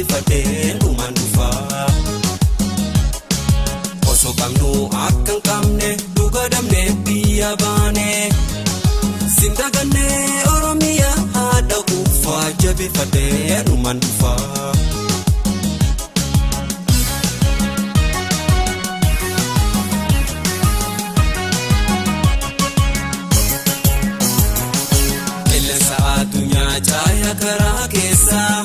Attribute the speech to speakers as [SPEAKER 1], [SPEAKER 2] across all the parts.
[SPEAKER 1] jabeeffadhee dhumaan dhufaa. Osoo qabnu akka hin qabne dhuga dhabne biyya baane. Sindagannee Oromiyaa haadha kuufaa jabeeffadhee dhumaan dhufaa. Qilleensa addunyaa caaya karaa keessaa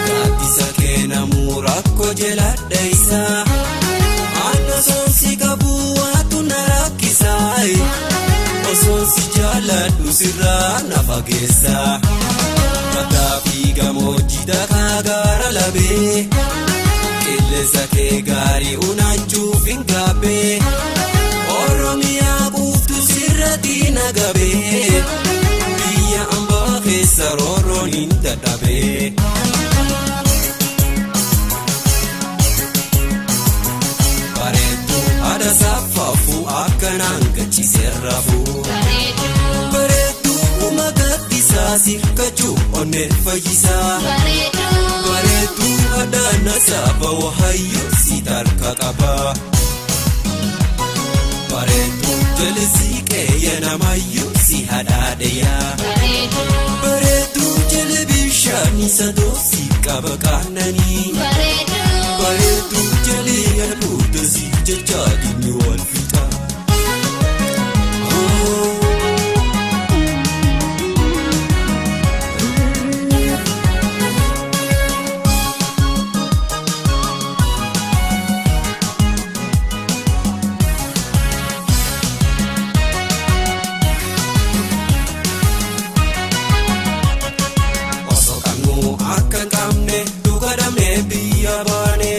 [SPEAKER 1] gaaddisa keenamuu rakkoo jala dheessaa. Aannan si qabu waatu na rakkisaa osoon si jaaladhu sirraa na fageessaa. Mataa fi gammoojjii dhagaa gaara labee qilleensa kee gaarii unaachuuf hin gaabbee. Oromiyaa quuftu sirratti na gabee. Biyya ambaa keessa roorroon hin dadhabee. Bareedduu haadha saaffaafuu akkanaan gachiisee rafuu. Bareedduu uuma gaddisaa sirkachuu onnee fayyisaa. Bareedduu haadha nasaaba wahayyuu si tarka qabaa. Bareedduu jallisii qeeyya namayyuu si hadhaadheyaa. Bareedduu jala bishaanii sadoo si qaba qaananii. Bareedduu jalli aduuta si jecha dinni wal fixa. Osoo qabnu akka hin qabne dhuga dhabne biyya baane.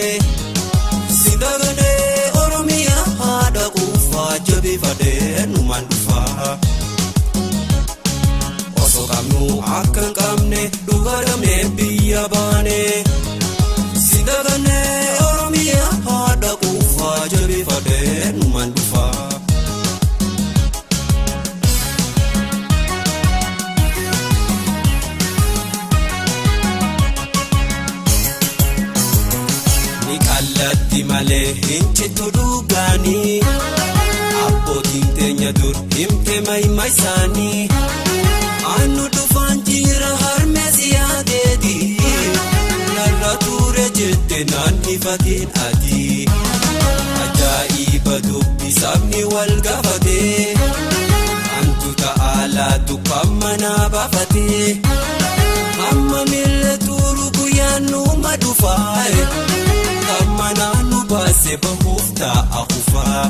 [SPEAKER 1] Sindagannee Oromiyaa haadha kuufaa jabeeffadhee numaan dhufaa. Osoo qabnu akka hin qabne dhuga dhabne biyya baane. Sindagannee Oromiyaa haadha kuufaa jabeeffadhee numaan dhufaa. Ni qallatti malee hin cittu dhugaanii. Abbootiin teenya dur himte maayima isaanii. Aannu dhufaan jira harmee siyaateeti. Narra ture jette naannifatiin ati. Ajaa'iba dubbi sabni wal gaafatee. Antu ta'aalaatu kan manaa baafatee. Hamma miila tuuru guyyaan numa dhufaa. Kan manaa nu baase bahuuf taa'a kufaa.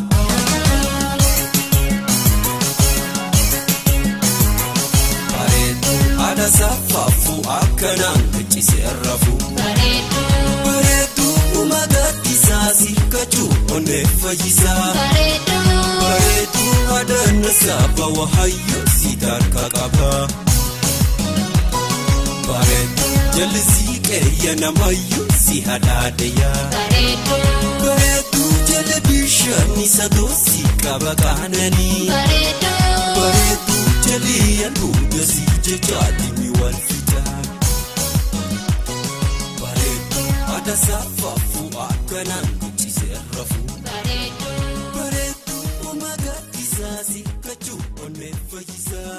[SPEAKER 1] Bareedduu haadha saaffaafuu akkanaan gachiisee rafuu. Bareedduu uuma gaddisaa sirkachuu onnee fayyisaa. Bareedduu haadha nasaaba wahayyuu si tarka qabaa. Bareedduu jallisii qeeyya namayyuu si hadhaadheyaa. Bareedduu jala bishaanii sadoo si qaba qaananii. Bareedduu jalli aduuta si jecha dinni wal fixa. Bareedduu haadha saaffaafuu akkanaan guchisee rafuu. Bareedduu uuma gaddisaa si kachuu onnee fayyisaa.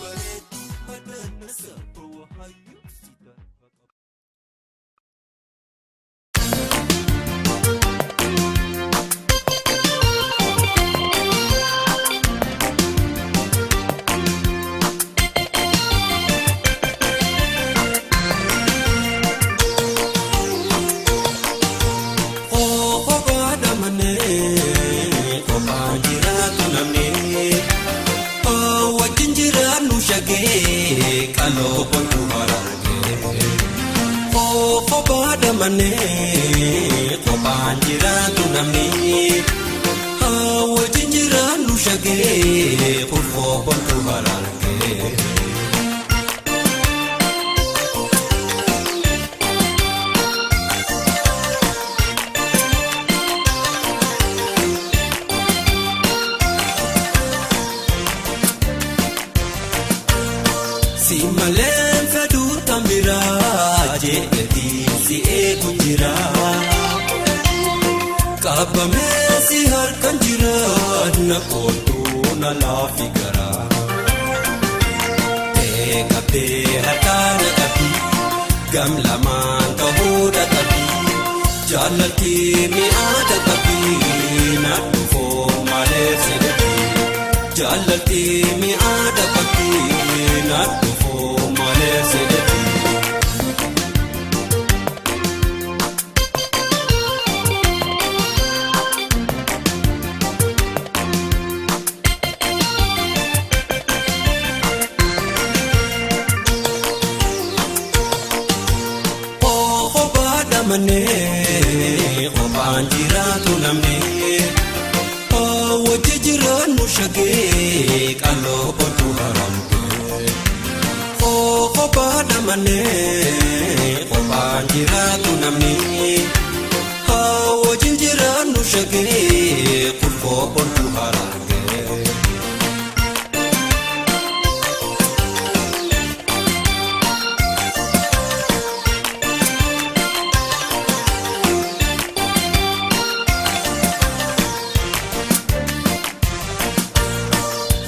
[SPEAKER 1] Bareedduu haadha nasaaba wahayyuu si tarka qaba. Kophaa manee kophaa jiraatu namni wajjin jiraannu shagee qaloo bontuu harargee. Kophaa manee kophaa jiraatu namni wajjin jiraannu shagee kurfoo bontuu harargee. Si malee fedhuu tambiraa Jeetii si eegu jira. Qabamee si harkaan jira na kootu na laafi gara. Qabdee harkaan na qabdi gam lamaan ta'uudha qabdi jaalalti mi'aada qabdi na dhufoo malee si dhabi jaalalti mi'aada qabdi na dhufoo malee si dhabi. Obaan jiraatu namni wajji jiraannu shagee qaloo otuu haramtee. Obaa dhamannee obaan jiraatu namni wajji jiraannu shagee kurfoo otuu haramtee.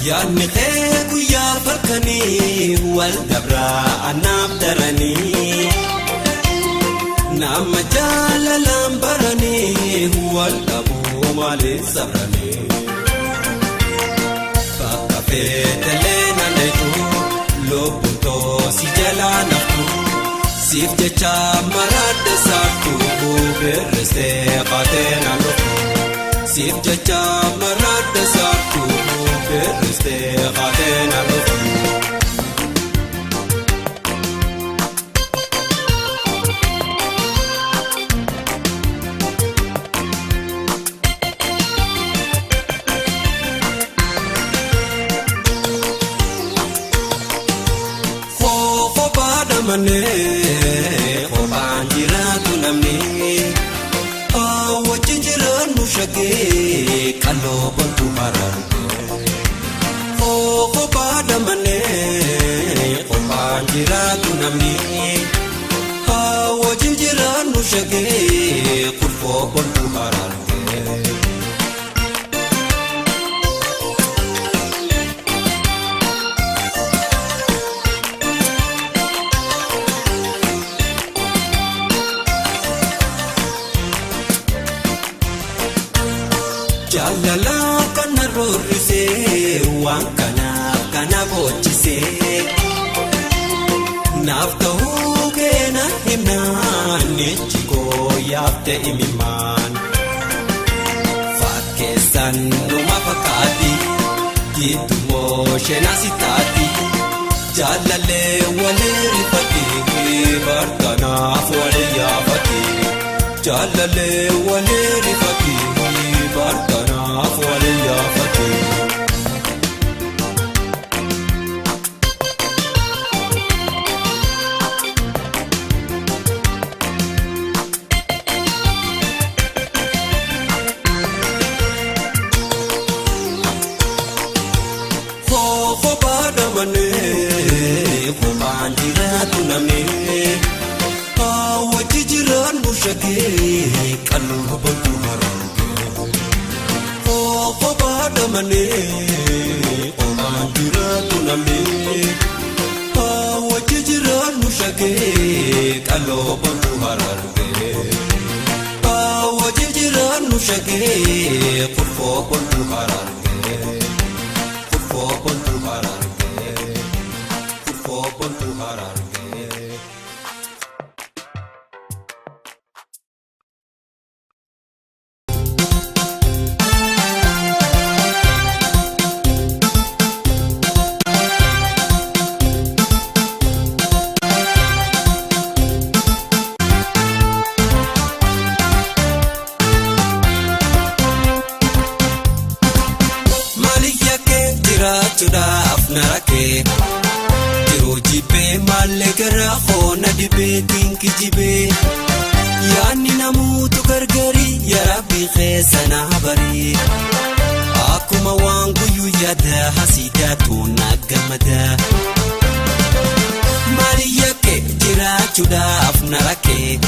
[SPEAKER 1] Yaadni kee guyyaa farkanii wal dabraa anaaf daranii nama jaalalaan baranii wal dhabuu maaliif sabranii bakka feetelee naanneetu lubbuun toosi jalaa naftu siif jecha maraadda saartuu birristee baatee naannoftu siif jecha maraadda saartuu. Birristee baatee naannoftu. Kophaa dhamannee kophaan jiraatu namni wajjin jiraannu shagee qaloo bantu harargee. Kophaa dhamannee kophaan jiraatu namni wajjin jiraannu shagee kurfoo bantu harargee. Jaalala kana roorrisee waan kanaaf kana boochisee naaf ta'uu keena himnaan ijji koo yaafte imimmaan fakkeessaan numa fakkaatti giddumoo sheenaa taati jaalallee walii rifate bartanaaf walii yaafate jaalallee walii rifate. Bartanaaf walii yaafate. Kophaa dhamannee kophaan jiraatu namni wajji jiraannu shagee qaluu bantu harargee. Kophaa dhamannee kophaan jiraatu namni wajji jiraannu shagee qaluu bantu harargee. Wajji jiraannu shagee kurfoo bantu harargee. Kurfoo bantu harargee. Kurfoo bantu harargee. Jiraachuudhaaf na rakkee yeroo jibbee maallee gara hoona dibee dinki jibee yaadni namoota gargari yaraa keessa na barii akkuma waan guyyuu yaada hasiidaatu na gammada. Maali yakkee jiraachuudhaaf na rakkee.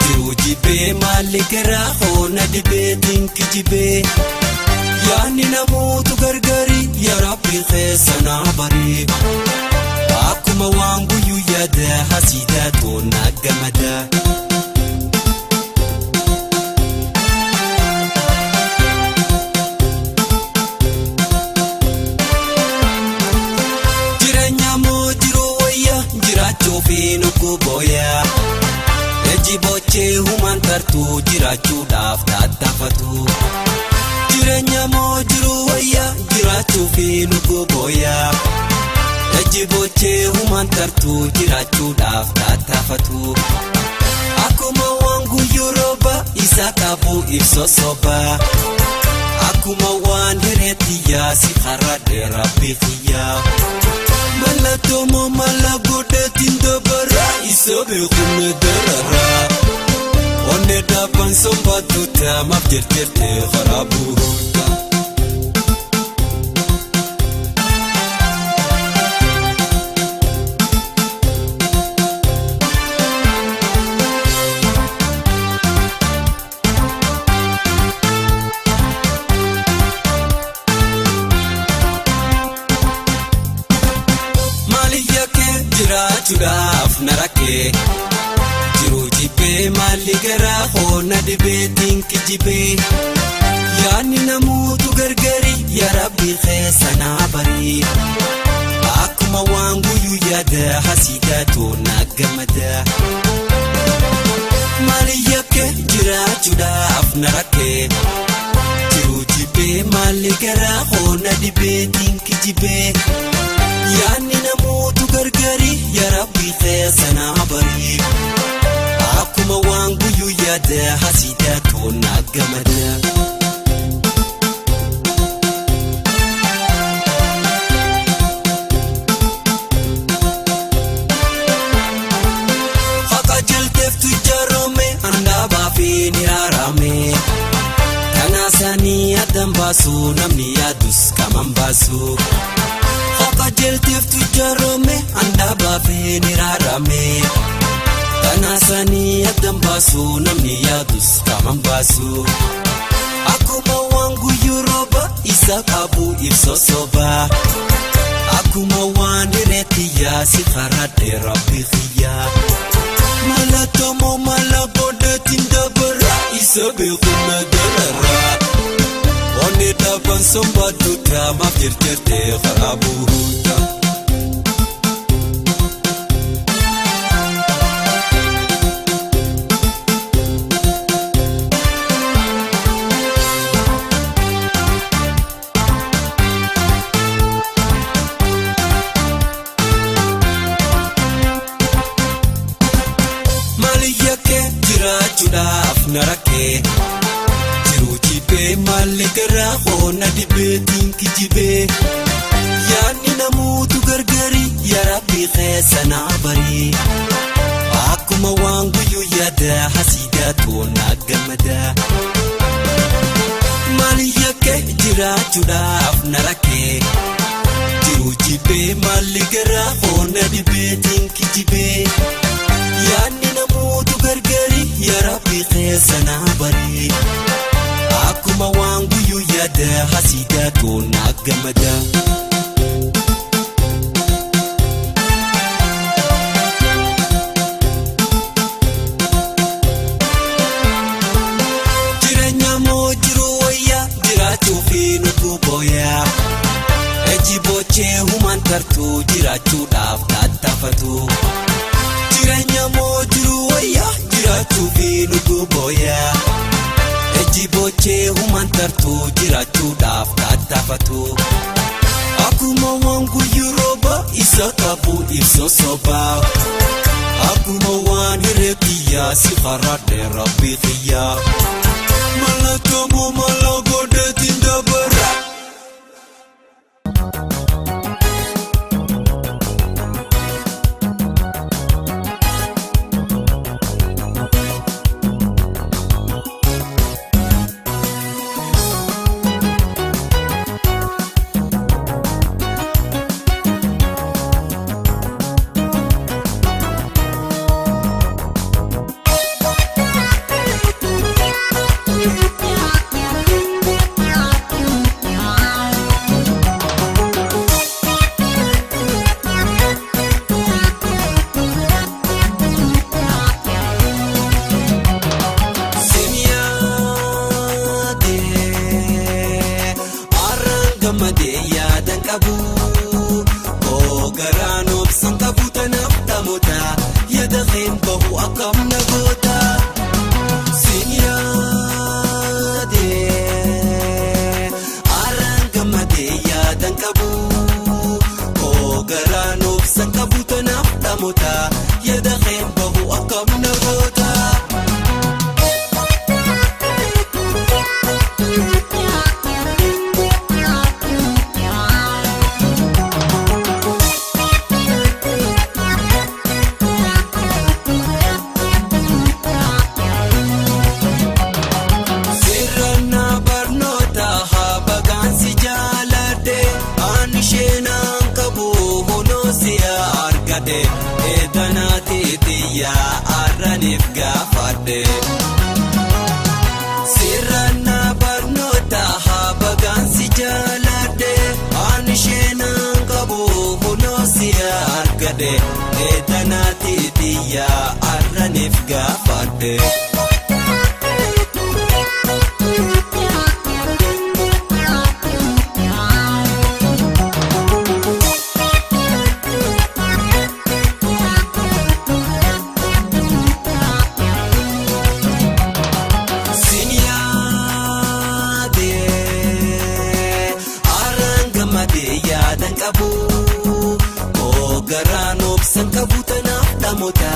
[SPEAKER 1] Jiruu jibee maalli garaa hoona dibee dinki jibee. Yaanni namoota gargari yaa Rabbi keessa na bari. Akkuma waan guyyuu yaada hasiidaa toona gamada. Jireenya moo jiruu wayya jiraachuu fi nuku booya. Ejji bochee humaan tartuu jiraachuudhaaf tattaafatu. Jireenya moo jiruu wayya jiraachuu fi nuku booya. Ejji bochee humaan tartuu jiraachuudhaaf tattaafatu. Akkuma waan guyyuu rooba isa qabu ibsa soba. Akkuma waan hireetti yaasi karaa rabbi xiyyaa. Mallattoo moo mala godhatiin dabara isa beekumne darara. Onnee dhaaban sombaatu taamaaf jirtirtee karaa bu'uudha. Jiraachuudhaaf na rakkee. Jiruu jibee maalli garaa hoona dibee dinki jibee. Yaanni namoota gargari yaa Rabbi keessa na bari. Akkuma waan guyyuu yaada hasiidaa toona gamada. Maali yakke jiraachuudhaaf na rakkee. Jiruu jibee maalli garaa hoona dibee dinki jibee. Yaanni namoota gargari yaa Rabbi keessa na bari. Akkuma waan guyyuu yaada hasiidaa toona gamada. Haqa jalteeftu ijaarame handhaabaa fi ni haarame. Kanaasaanii addaan baasu namni yaadus qaman baasu. Haqa jalteeftu ijaarame handhaabaa fi ni haarame. Kanaasaanii addaan baasu namni yaadus qaman baasu. Akkuma waan guyyuu rooba isa qabu ibsa soba. Akkuma waan hireetti yaasi karaa rabbi xiyyaa. Mallattoo moo mala godhatiin dabara isa beekumna darara. Onnee dhaaban sombaatu taamaaf jirtirtee karaa bu'uudha. Maali yakke jiraachuudhaaf na rakkee. Jiruu jibee maalli garaa hoona dibee dinki jibee. Yaanni namoota gargari yaa Rabbi keessa na bari. Akkuma waan guyyuu yaada hasiidaa toona gamada. Maali yakke jiraachuudhaaf na rakkee. Jiruu jibee maalli garaa hoona dibee dinki jibee. Yaanni namoota gargari yaa Rabbi keessa na bari. Akkuma waan guyyuu yaada hasiidaa toona gamada. Jireenya moo jiruu wayya jiraachuu fi nutu booya. Ejji bochee humaan tartuu jiraachuudhaaf tattaafatu. Jireenya moo jiruu wayya jiraachuu fi nutu booya. Ejji bochee humaan tartuu jiraachuudhaaf tattaafatu. Akkuma waan guyyuu rooba isa qabu ibsa soba. Akkuma waan hireetti yaasi karaa rabbi xiyyaa. Mallattoo moo mala godhatiin dabara. dhamoota yaada keen bahu akkam na goota. Siin yaade arraan gammadee yaadan qabu koo garaan obsan qabu tanaaf dhamoota yaada keen bahu akkam na goota. Sirna barnoota haa bagaansi jaaladhe ani isheenaan qabu honosi argate eedanaati xiyyaa arraniif gaafadhe. Sirna barnoota haa bagaansi jaaladhe ani isheenaan qabu honosi argate eedanaati xiyyaa arraniif gaafadhe. Siin yaade arraan gammadee yaadan qabu koo garaan obsan qabu tanaaf dhamoota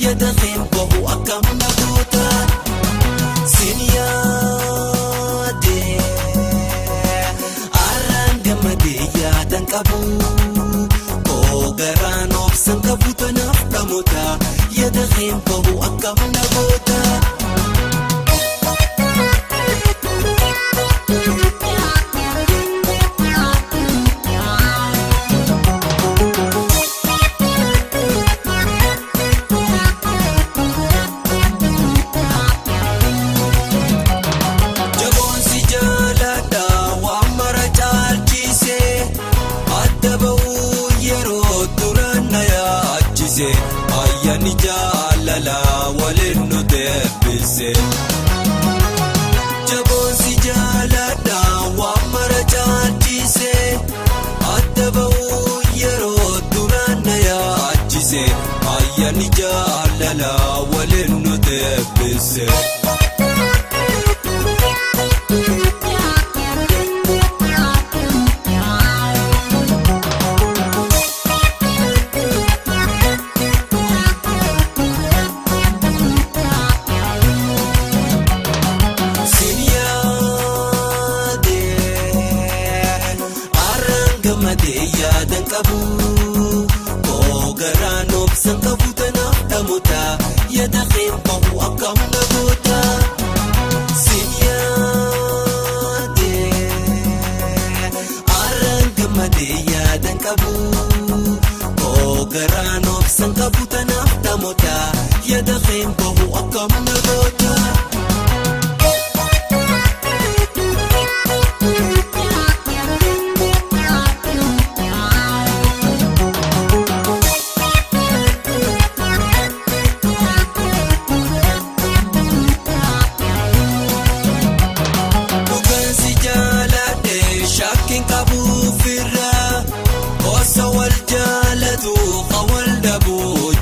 [SPEAKER 1] yaada keen bahu akkam na goota. Siin yaade arraan gammadee yaadan qabu koo garaan obsan qabu tanaaf dhamoota yaada keen bahu akkam na goota. Jaboonsi jaaladha waan mara caalchise adda bahuu yeroo duraan na yaachise ayyaanni jaalala waliin nu deebise. Jaboonsi jaaladha waan mara caalchise adda bahuu yeroo duraan na yaachise ayyaanni jaalala waliin nu deebise. Siin yaade arraan gammadee yaadan qabu koo garaan obsan qabu tanaaf dhamoota yaada keen bahu akkam na goota. Siin yaade arraan gammadee yaadan qabu koo garaan obsan qabu tanaaf dhamoota yaada keen bahu akkam na goota. Dhugaansi jaaladhe shakkiin qabu firra osoo wal jaalatu wal dhabuu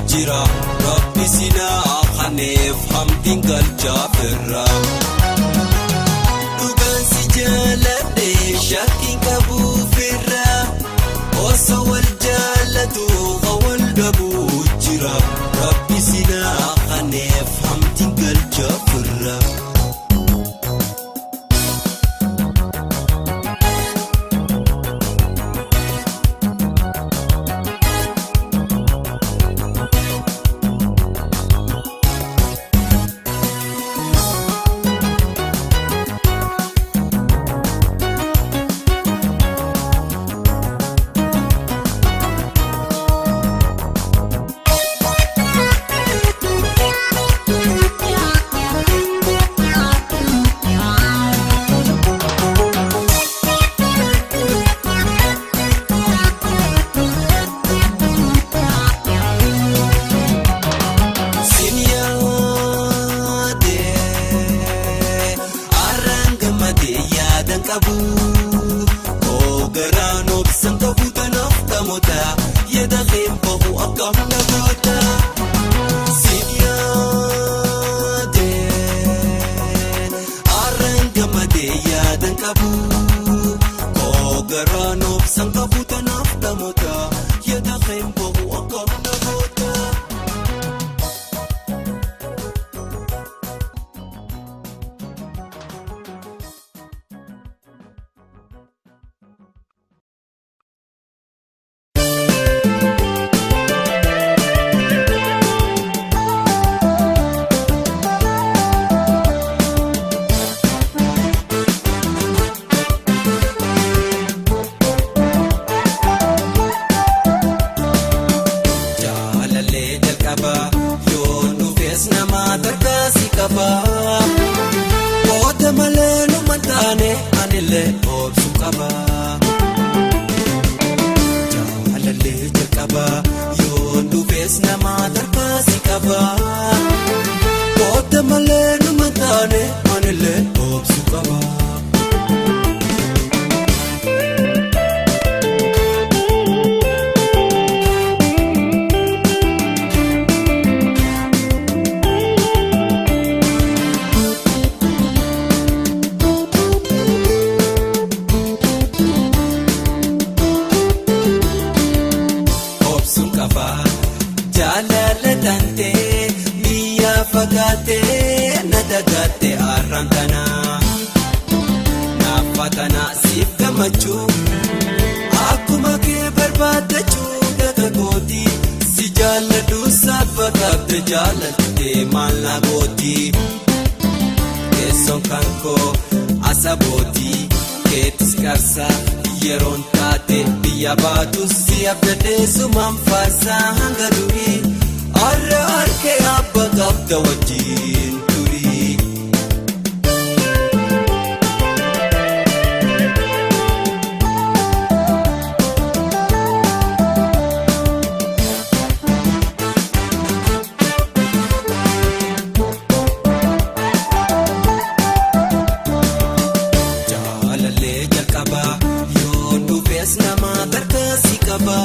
[SPEAKER 1] jalqaba yoo dhufees nama tarkaasi qaba. Booda malee numa taane anillee obsu qaba. Jaalallee jalqaba yoo dhufees nama tarkaasi qaba. Booda malee numa taane anillee obsu qaba. Jaalala tantee biyya fagaatee na dagaatee har'aan kana naafa tana siif gammachuu akkuma kee barbaadachuu daga gooti si jaalladhu saba qabde jaalattee maal na gooti teessoon kan koo asabooti keetis qarsaa. Yeroon taate biyya baatu si abdadhee sumaan faarsaa hanga durii har'a harkee abba qabda wajjin turii. Jaalallee jalqaba. Nama tarkaasi qaba.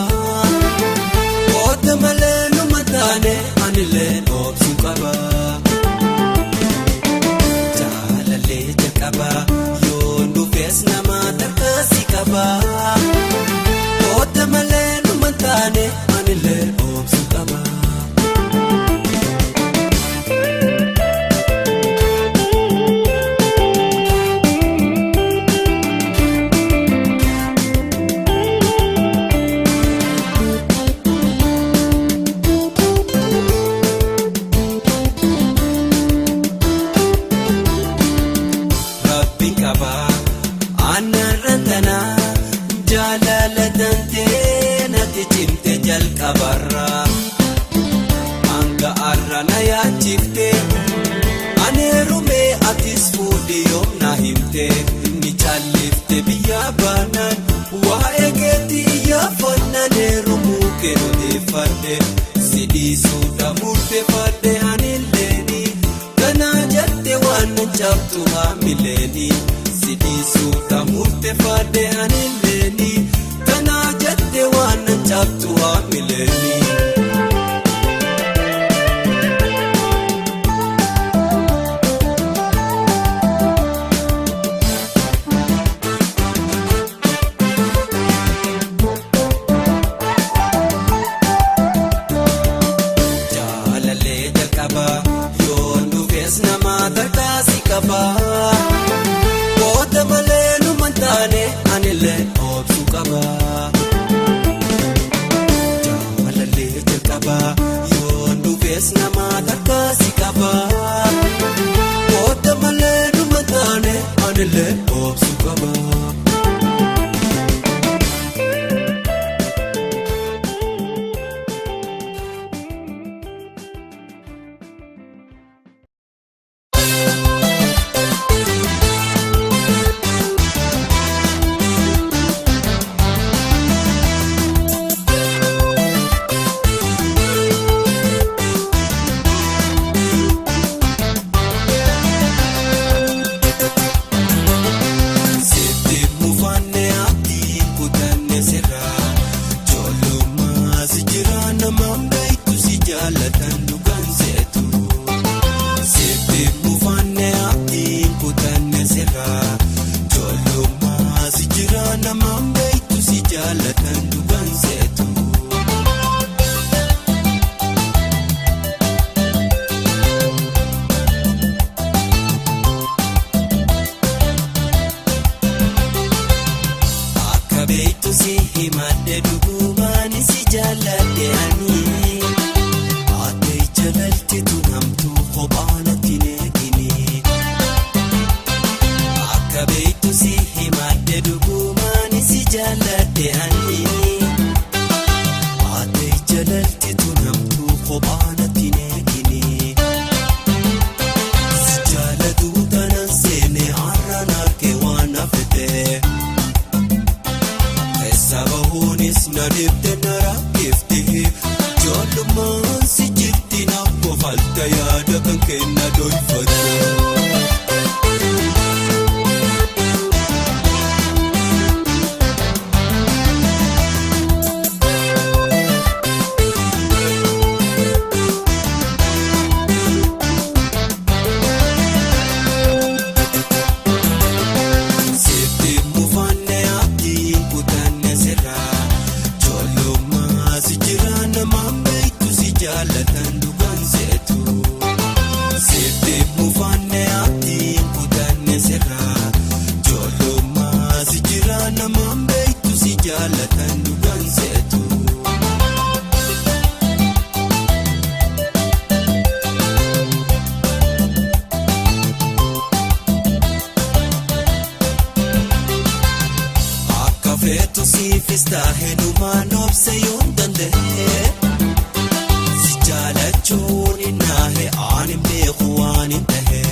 [SPEAKER 1] Booda malee numa taane anillee obsu qaba. Jaalallee jalqaba yoo dhufees nama tarkaasi qaba. Booda malee numa taane anillee obsu qaba. Jaalala tantee natti cimte jalqabarra hanga har'a na yaachifte aneerumee atis fuudhii yoom na himte ni callifte biyya baanaan waa'ee keetii iyyaafannaan heerumuu kee odeeffadhe si dhiisuudha murteeffadhe anilleeni kanaa jette waan nan cabtu haamileeni. Sidisuudha murteeffadhe anilleeni kanaa jette waan nan cabtu haamileeni. Jaalallee jalqaba yoo dhufees nama tarkaasi qaba. Booda malee numa taane anillee obsu qaba. Jaalallee jalqaba yoo dhufees nama tarkaasi qaba. Booda malee numa taane anillee obsu qaba. jaalatan dhugaan seetu. Sitti mufanne abdiin kutanne sirraa. Ijoollummaa si jira namaan beektu si jaalatan dhugaan seetu. Akka feetu siifis taa'ee dhumaan obse yoon danda'e. Si jaalachuun hin naahe aan hin beeku waan hin tahe.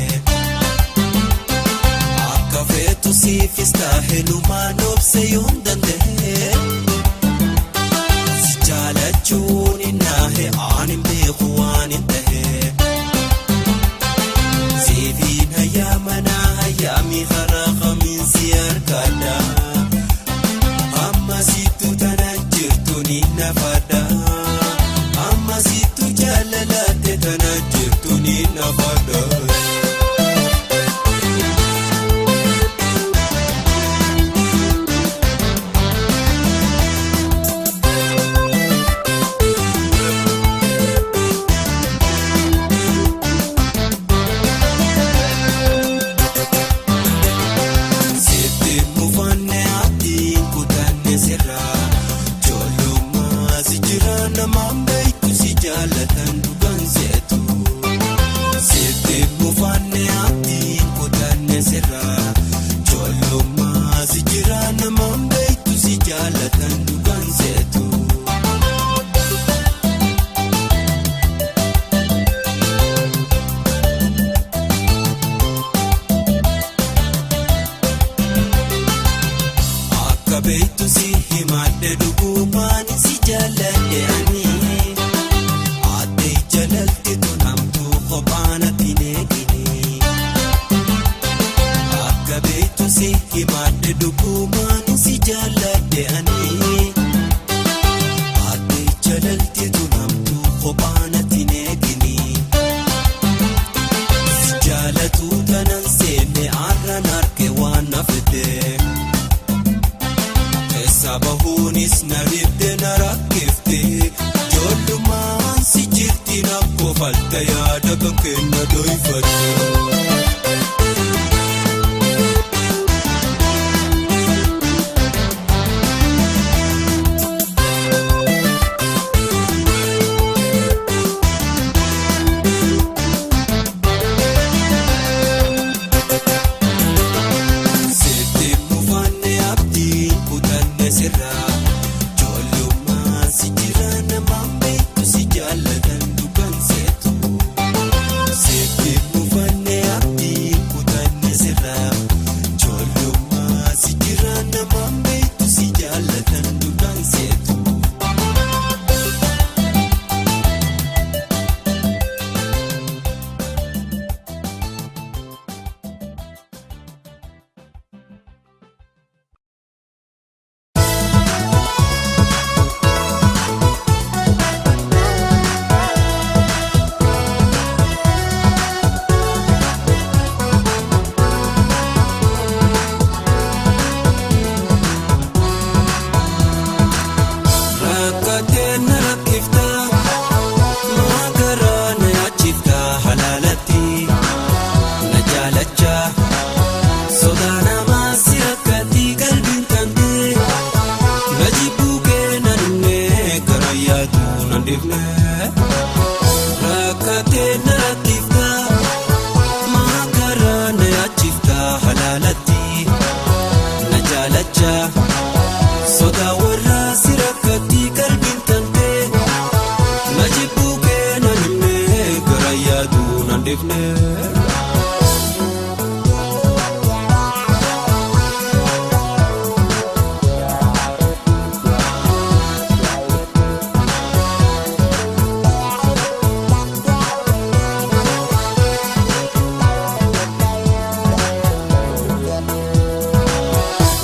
[SPEAKER 1] Akka feetu siifis taa'ee dhumaan obse yoon danda'e. Si jaalachuun hin naahe aan hin beeku waan hin tahe. Siifiin hayyaa manaa hayyaami karaa kamiin si argadha. Amma sittu tana jirtu ni nafadha. Amma sittu jaalalatte tana jirtu ni nafadha. Sitti mufanne abdiin kutanne sirraa. Ijoollummaa si jira namaan beektu si jaalatan dhugaan seetu. Sitti mufanne abdiin kutanne sirraa. Ijoollummaa si jira namaan beektu si jaalatan dhugaan seetu. Akka beektu si himadhe dhugumaan si jaalladhe ani. Ate jalalti tun hamtuu kophaanatti neegini. Akka beektu si himadhe dhugumaan si jaalladhe ani. Ate jalalti tun hamtuu kophaanatti neegini. Si jaalatu tanan seenne arraan arge waan na fide. Keessa bahuunis na dhibde na rakkifte. Ijoollummaan si jirti na kofalta yaada kan kenna doyfatte. Sitti mufanne abdiin kutanne sirraa. Ijoollummaan si jira namaan beektu si jaalatan dhugaan seetu. Sitti mufanne abdiin kutanne sirraa. Ijoollummaan si jira namaan beektu si jaalatan dhugaan seetu. Rakkatee na rakkifta, maagaraa na yaachifta halaalatti na jaalacha. Sodaa namaa si rakkatti qalbiin tantee na jibbuu kee na dhumne gara yaadu na dhibne. Rakkatee na rakkifta, maagaraa na yaachifta halaalatti na jaalacha. Sodaa warraa si rakkatti qalbiin tantee na jibbuu kee na dhibne gara yaadu na dhibne.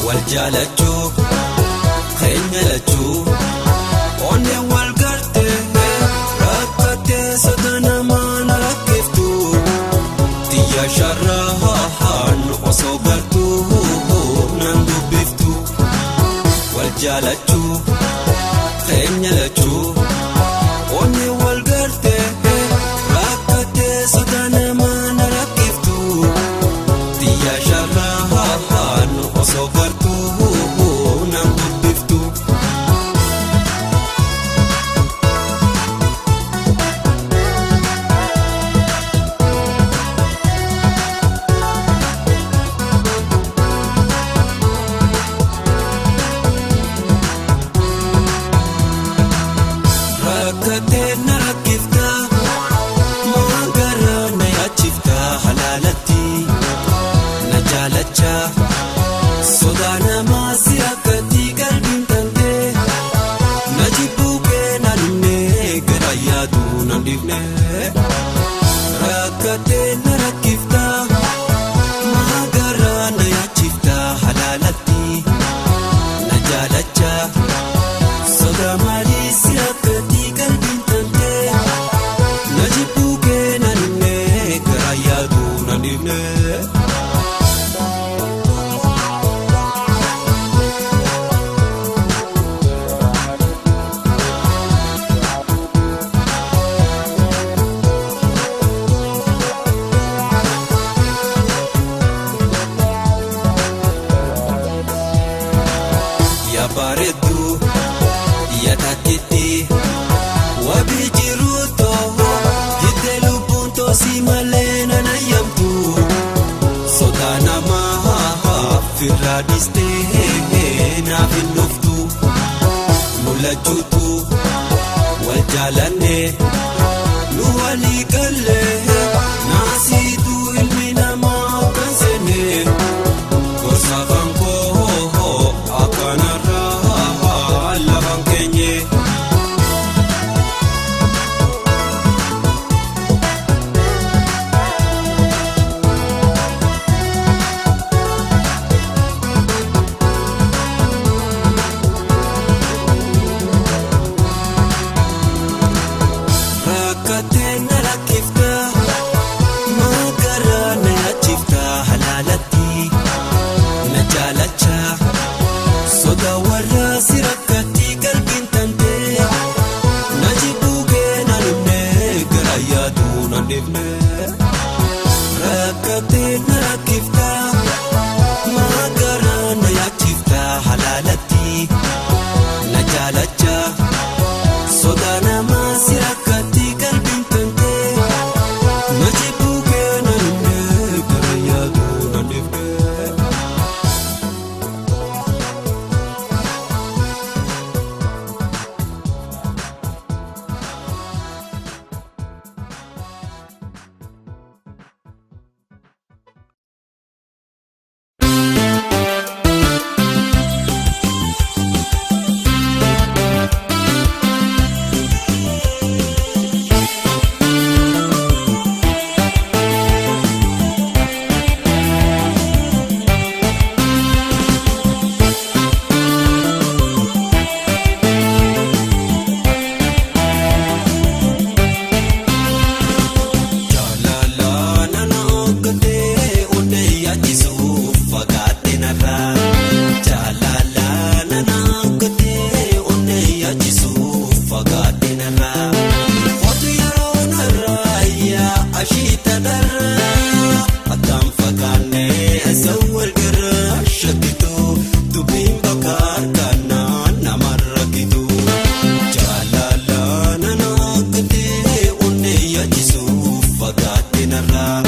[SPEAKER 1] Wal jaalachuu keenya lachuu onnee wal gartee rakkattee soda namaa na rakkiftu xiyya sharraa nu osoo gartuu nan dubbiftu. Wal jaalachuu keenya lachuu onnee wal gartee. nan dhiifne. Rakkatee na rakkifta maagaraa na yaachifta halaalatti na jaalacha soda maalii si rakkatii qalbiin tantee na jibbuu kee nan himne garaa yaadu nan dhiifne. Yaa bareedduu yaa takkittii wabii jiru too jittee lubbuun toosii malee nan ayyamtu sodaa namaa firraa dhiistee naaf hin dhuftu mul'achuutu wal jaalannee nu walii gallee naasiitu ilmi namaa kan seenne. Gorsa fankoo akkanarraa lafan keenye. Rakkatee na rakkifta maagaraa na yaachifta halaalatti na jaalacha soda warra si rakkatti qalbiin tantee na jibbuu kee nan himne garaa yaadu nan dhiifne. Rakkatee na rakkifta maagaraa na yaachifta halaalatti na jaalacha. Soda namaa si rakkatti qalbiin tantee na jibbuu kee nan himne gara yaadu nan dhiifne. Jaalala nana okkotee onnee yaachisuuf fagaatte narraa. Jaalala nana okkotee onnee yaachisuuf fagaatte narraa. Otu yeroo narraa yaa ashiita dharraa. Addaan fagaannee isa wal garraa shakkitu dubbiin bakka harkaanaa nama rakkitu. Jaalala nana okkotee onnee yaachisuuf fagaatte narraa.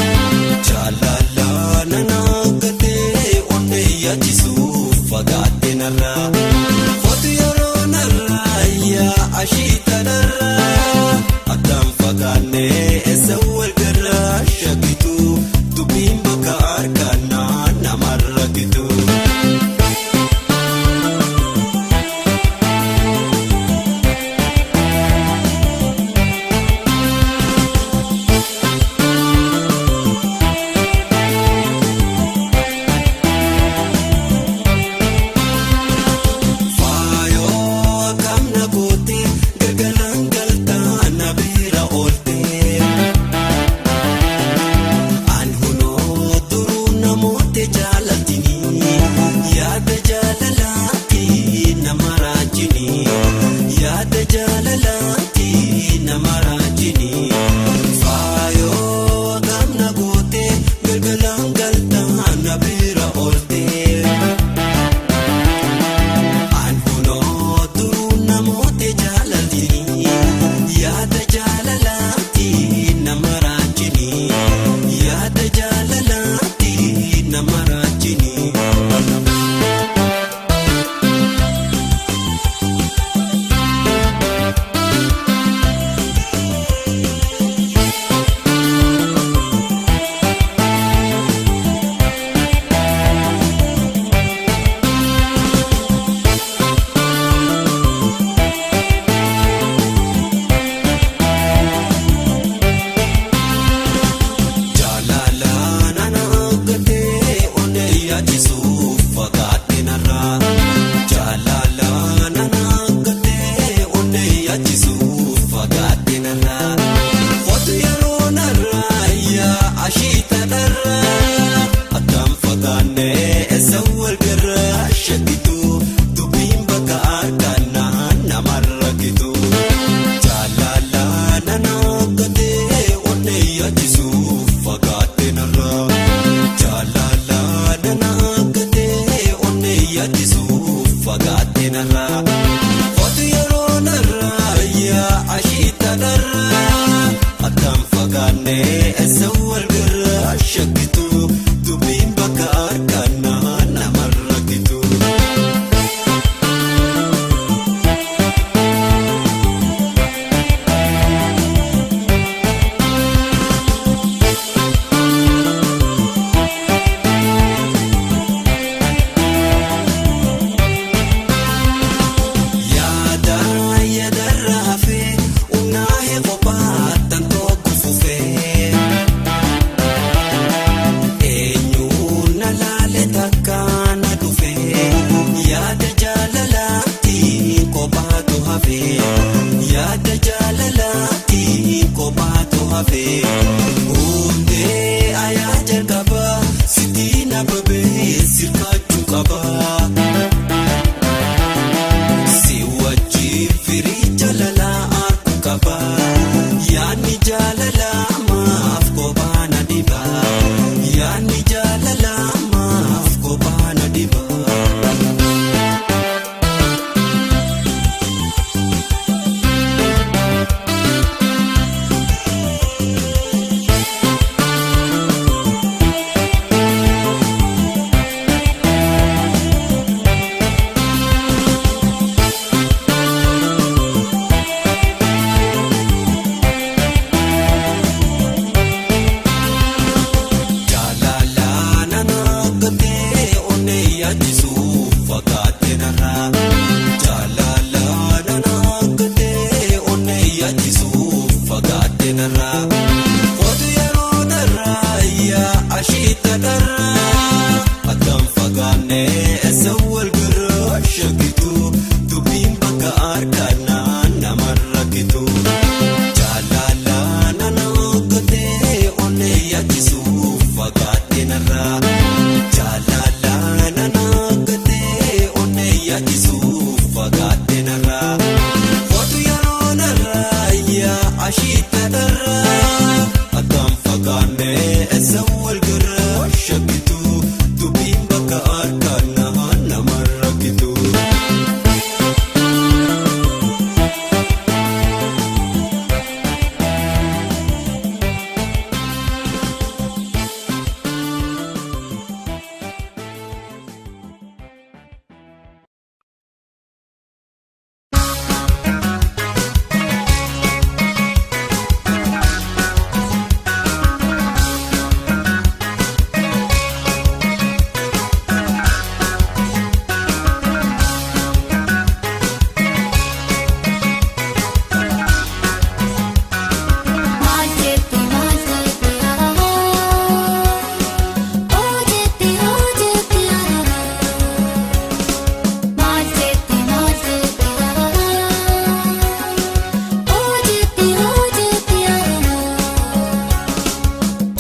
[SPEAKER 1] Jaalala nana okkotee onnee yaachisuuf fagaatte narraa. Otu yeroo narraa yaa ashiita dharraa. Addaan fagaannee isa wal garraa shakkitu dubbiin bakka harkaanaa nama rakkitu. Faayoo kamna goote gargaaraan galtaa na bira oolte. maaltu hafee hundee ayaa jalqaba sitti na babee sirkaachuu qaba. Si wajjin firii jaalalaa arguu qaba yaadni jaalalaa maaf kophaa na dhiba yaadni jaalalaa maaf kophaa na dhiba. Jaalalaa nana gatee onnee yaachisuuf fakkaatee narraa. Jaalalaa nana gatee onnee yaachisuuf fakkaatee narraa. Kootu yeroo narraa yaa ashiita dharraa. Akkam fagaannee eessa wal biroo shakkitu dubbiin bakka harkanaa nama rakkitu. Jaalalaa nana gatee onnee yaachisuuf fakkaatee narraa. Jaalalaa nana gatee onnee yaachisuuf fakkaatee narraa. Kootu yeroo narraa yaa ashiita dharraa. Akkam fagaannee eessa wal biroo shakkitu dubbiin bakka harkanaa nama rakkitu.
[SPEAKER 2] Maal jetti maal jetti oo jetti oo jetti maal jetti maal jetti oo jetti oo jetti.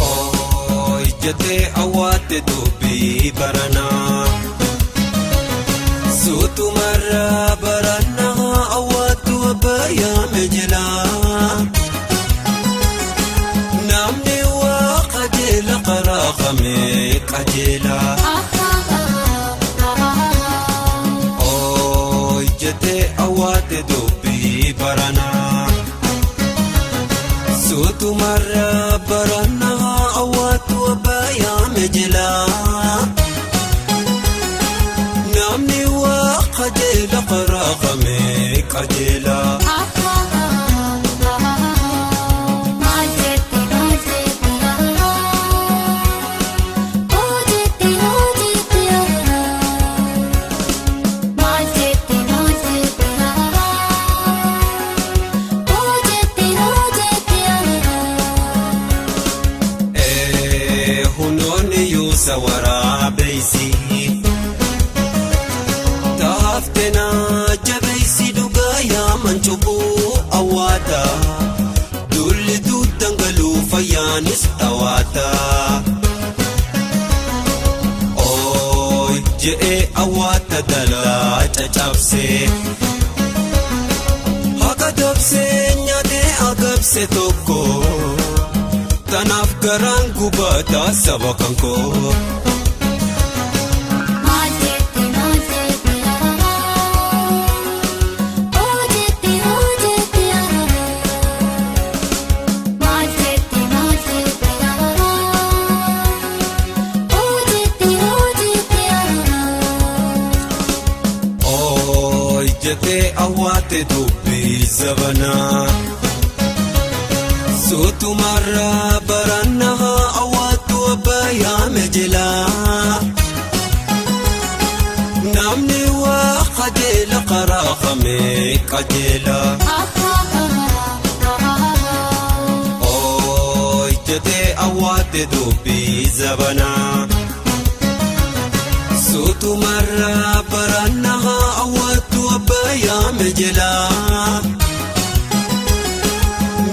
[SPEAKER 1] Oo ijjatee awwaate dubbii baranaa. Suutumarraa baranaa awwaatu abbayyaa mijilaa. Namni waa qajeela karaa kamee qajeela. Oo ijjatee awwaate dubbii baranaa. Suutumarraa baranaa awwaatu abbayyaa mijilaa. Namni waa qajeela karaa kamee qajeela.
[SPEAKER 2] Maal jetti maal jetti oo jetti oo jetti maal jetti maal jetti oo jetti oo jetti.
[SPEAKER 1] Hunoonni yuusa waraabeysi. Taafteenaa jabeessi dhugaa yaaman cubbuu awwaata. Dulli duutan galuu fayyaanis dhawaata. Ooy je'ee awwaata dalaa caccabsee. Haqa dabsee nyaatee agabse tokko. Tanaaf garaan gubataa saba kan koo.
[SPEAKER 2] Maal jetti maal jetti oo jetti oo jetti maal jetti maal jetti oo jetti oo jetti.
[SPEAKER 1] Oo ijjatee awwaate dubbii zabanaa. Suutumarraa baranaa awwaatu abbayyaa mijilaa. Namni waa qajeela karaa kamee qajeela. Oo ijjatee awwaate dubbii zabanaa. Suutumarraa barannaa awwaattu abbayyaa mijelaa.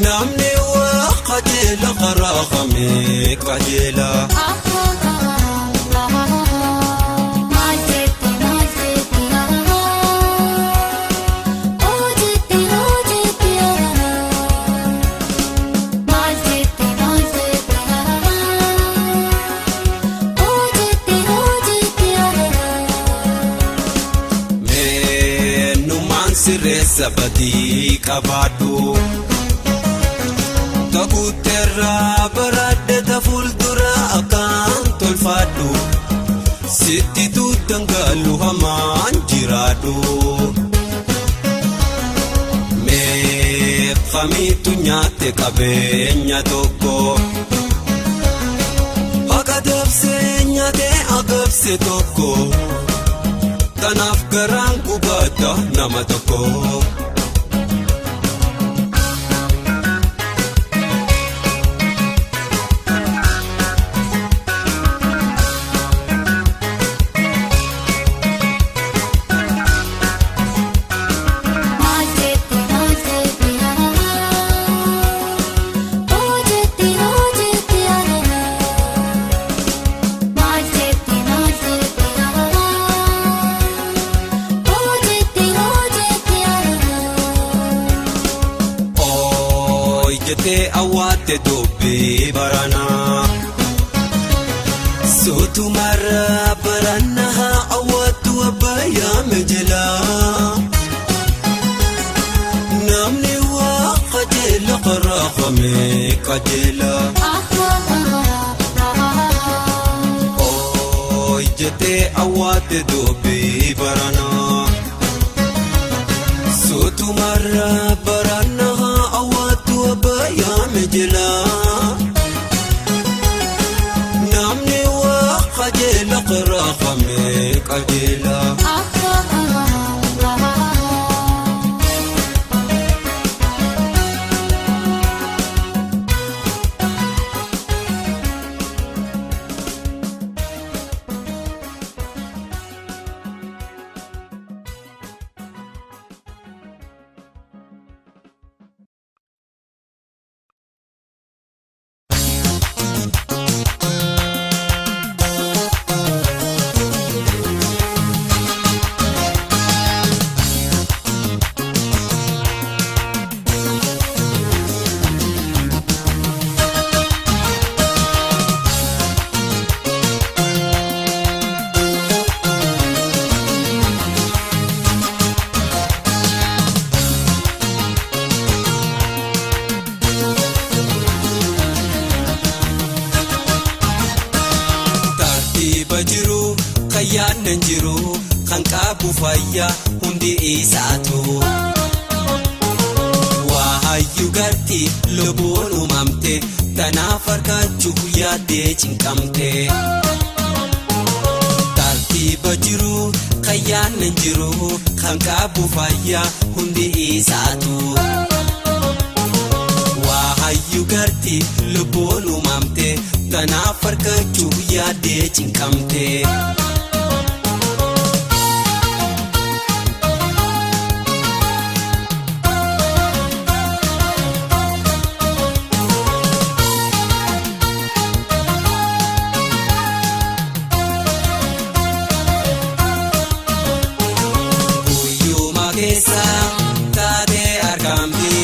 [SPEAKER 1] Namni waa qajeela karaa kamee qajeela.
[SPEAKER 2] Maal jette maal jette hojjette hojjette maal jette maal jette hojjette hojjette.
[SPEAKER 1] Meenumaan sirreessa badii qabaadhu. Takuuteerraa baradde ta fuuldura akkaan tolfaadhu. Sitti tuuttan gaalu hamaan jiraadhu. Meeqamiitu nyaatte qabeenya tokko. Haqa dabsee nyaatee agabse tokko. Tanaaf garaan gubata nama tokko.
[SPEAKER 2] Maal jette maal jette hojjette hojjette maal jette maal jette hojjette hojjette.
[SPEAKER 1] Ooyi jettee awwaatte dubbii baranaa. Sootumarraa baranaa awwaattu abbayyaa mijelaa. Namni waa qajeela karaa kamee qajeela. Ooyi jettee awwaatte dubbii baranaa. Sootumarraa baranaa awwaattu abbayyaa mijelaa. Namni waa qajeela karaa kamee qajeela. Tartiiba jiru kan yaadnan jiru kan qabu fayyaa hundi isaatu. Waa hayyuu garti lubbuun uumamte tanaaf harkachuu yaaddee cinqamte. Tartiiba jiru kan yaadnan jiru kan qabu fayyaa hundi isaatu. Waa hayyuu garti lubbuun uumamte tanaaf harkachuu yaaddee cinqamte. Guyyuma keessa taatee argamti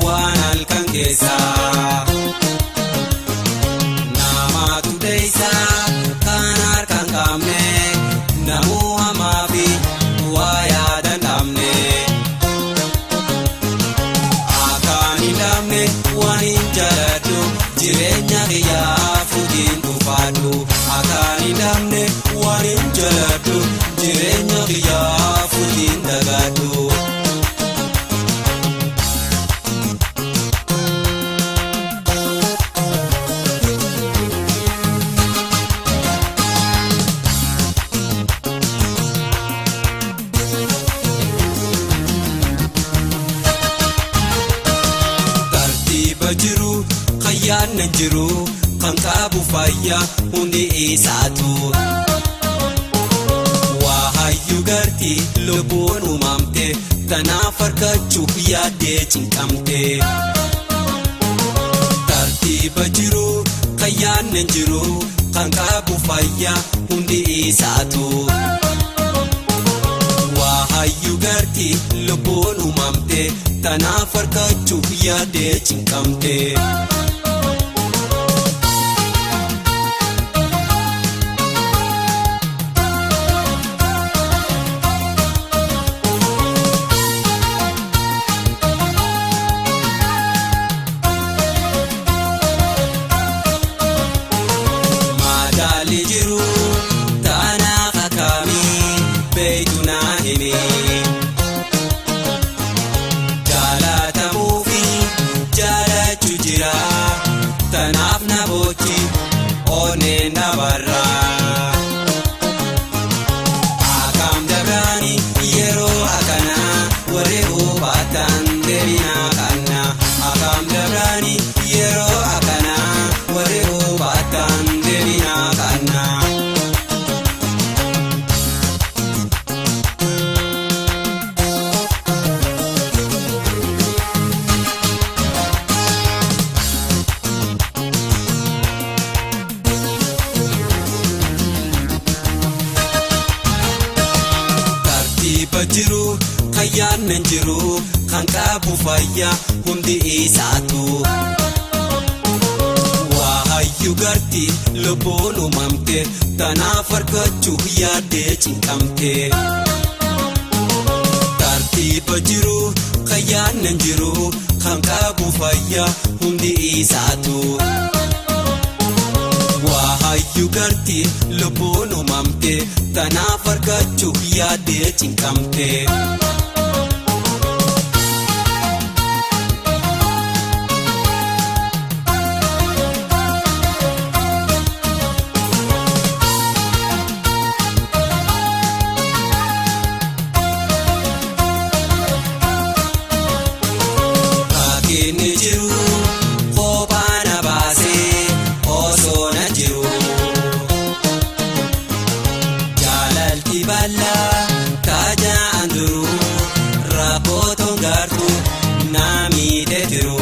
[SPEAKER 1] waan halkan keessa. Namaatu deessa kan harka hin qabne namuu hamaa fi waa yaada hin dhabne. Akkaan hin dhabne waan hin jaaladhu jireenya kiyyaa fuutiin dhufaadhu. Akkaan hin dhabne waan hin jaaladhu jireenya kiyyaa fuutiin dagaadhu. Tartiiba jiru kan yaadnan jiru kan qabu fayyaa hundi isaatu. Waa hayyuu garti lubbuun uumamte tanaaf harkachuuf yaaddee cinqamte. Tartiiba jiru kan yaadne jiru kan qabu fayyaa hundi isaatu. Waa hayyuu garti lubbuun uumamte tanaaf harkachuuf yaadee cinqamte. Madaalli jiru taanaa akaamii beeytu naa himi. Jaalatamuufi jaalachuu jira tanaaf na boochi onneen na barra. Akaam dabraani yeroo akkanaa warri hubatan deebinaa kanna. Akaam dabraani yeroo akkanaa warri hubatan deebinaa kanna. Tartiiba jiru kan yaadne jiru kan qabu fayyaa hundi isaatu. Waa hayyuu garti lubbuun uumamte tanaaf argachuuf yaadee cinqamte. Tartiiba jiru kan yaadne jiru kan qabu fayyaa hundi isaatu. Waa hayyuu garti lubbuun uumamte tanaaf argachuuf yaadee cinqamte. Rakkinni jiru kophaa na baasee osoo na jiru. Jaalalti bal'aa taajaan duru rakkoo toongaartu na miidhee jiru.